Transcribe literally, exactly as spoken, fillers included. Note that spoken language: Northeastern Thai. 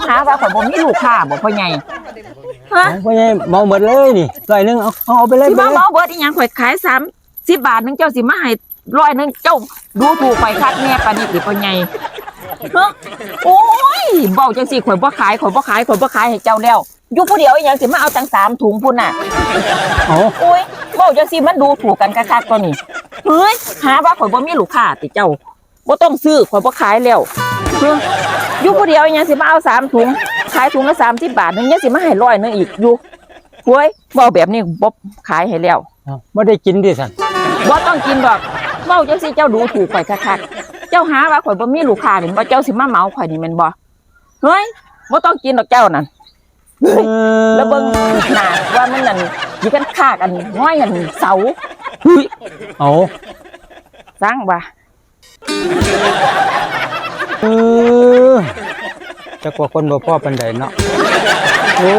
หาว่าข่อยบ่มีลูกค้าบ่พ่อใหญ่ ฮะ เอาพ่อใหญ่เหมาหมดเลยนี่ ร้อยหนึ่ง เอา เอา เอาไปเลย สิมา ไปเลย เหมาเบิดอีหยัง ข่อยขายสามสิบบาทหนึ่ง เจ้าสิมาให้ร้อยหนึ่ง เจ้าดูถูกข่อยคักแน่ปานนี้ติพ่อใหญ่ ฮะ โอ้ย เว้าจังซี่ข่อยบ่ขาย ข่อยบ่ขาย ข่อยบ่ขายให้เจ้าแล้ว อยู่ผู้เดียวอีหยังสิมาเอาตั้งสามถุงพุ้นน่ะ เอา โอ้ย เว้าจังซี่มันดูถูกกันคักๆ ตัวนี้ เฮ้ย หาว่าข่อยบ่มีลูกค้าติเจ้า บ่ต้องซื้อ ข่อยบ่ขายแล้ว เฮ้ย อยู่ผู้เดียวอีหยังสิมาเอาสามถุง ขายถุงละสามสิบบาทหนึ่ง ยังสิมาให้ร้อยหนึ่งอีกอยู่ เฮ้ย เว้าแบบนี้บ่ขายให้แล้ว เอา บ่ได้กินติซั่น บ่ต้องกินดอก เว้าจังซี่เจ้าดูถูกข่อยคักๆ เจ้าหาว่าข่อยบ่มีลูกค้าแม่นบ่ เจ้าสิมาเหมาข่อยนี่แม่นบ่ เฮ้ย บ่ต้องกินดอกเจ้านั่น เออ แล้วเบิ่งหน้าว่ามันนั่น สิกันคากอันห้อยอันเสา เฮ้ย เอา สร้างว่า เออ จักว่าคนบ่พอปานใดเนาะ โอ้